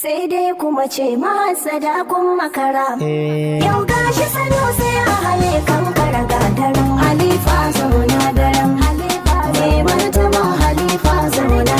Sai dai kuma ce mahasada kun makara. Yau gashi sano sai a haye kan karaga daren. Halifa, zauna daren. Mai martaba Halifa, zauna.